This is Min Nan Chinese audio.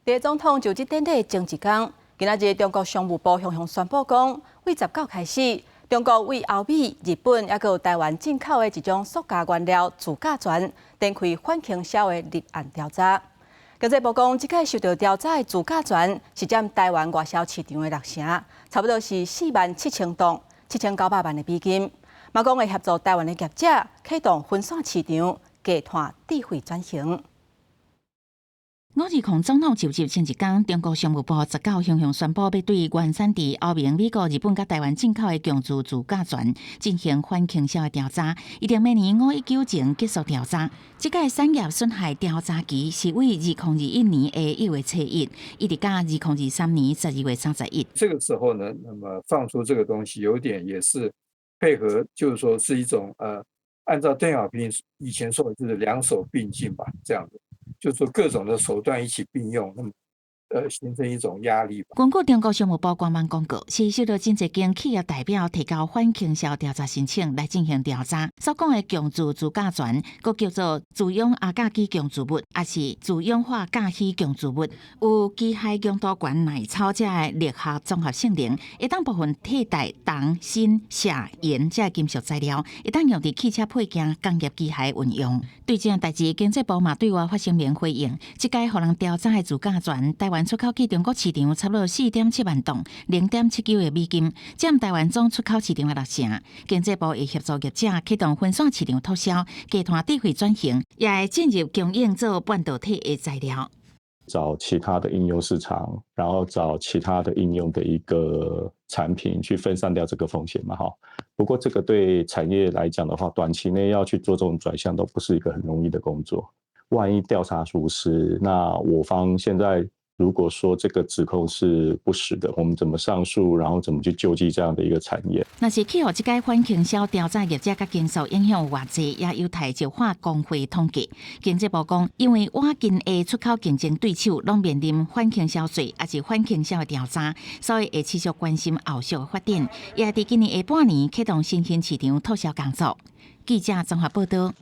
佇總統就職典禮前一工，今仔日中國商務部雄雄宣布講，對19開始，中國對歐美、日本猶閣有台灣進口的一種塑膠原料自駕船，展開反傾銷的立案調查。經濟部講，這擺受著調查的自駕船是佔台灣外銷市場的六成，差不多是47,000噸，7900萬的美金。嘛講會協助台灣的業者啟動分散市場，低碳智慧轉型。520總統就職前一工，中國商務部19雄雄宣布，欲對原產地歐盟、美國、日本佮台灣進口的強制自駕船進行反傾銷的調查，預定明年5月19前結束調查。這擺產業損害調查期是對2021年的1月初1，一直到2023年12月31。這個時候呢，那麼放出這個東西，有點也是配合，就是說是一種按照鄧小平以前說的，就是兩手並進吧，這樣子。就是說各種的手段一起並用，那麼形成一種壓力。根據中國商務部官網公告，是收到真濟間企業代表提交反傾銷調查申請來進行調查。所講的強制自駕船，閣叫做自氧阿鉀基共聚物，抑是自氧化鉀烯共聚物，有機械強度懸耐操這个力學綜合性能，會當部分替代銅、鋅、錫、銀這个金屬材料，會當用佇汽車配件、工業機械運用。對這項代誌，經濟部嘛對外發聲明回應，這擺予人調查的自駕船，台灣出口去中國市場差不多4.7萬噸，0.79億美金，佔台灣總出口市場的六成。經濟部會協助業者啟動分散市場拓銷，低碳智慧轉型，也會進入供應做半導體的材料。找其他的應用市場，然後找其他的應用的一個產品去分散掉這個風險嘛，哈。不過這個對產業來講的話，短期內要去做這種轉向都不是一個很容易的工作。萬一調查屬實，那我方現在如果說這個指控是不實的，我們怎麼上訴，然後怎麼去救濟這樣的一個產業？若是去予這擺反傾銷調查業者佮經數影響有偌濟，也有待石化公會統計。經濟部講，因為倚近的出口競爭對手攏面臨反傾銷稅，抑是反傾銷的調查，所以會持續關心後續的發展，也佇今年下半年啟動新興市場拓銷工作。記者綜合報道。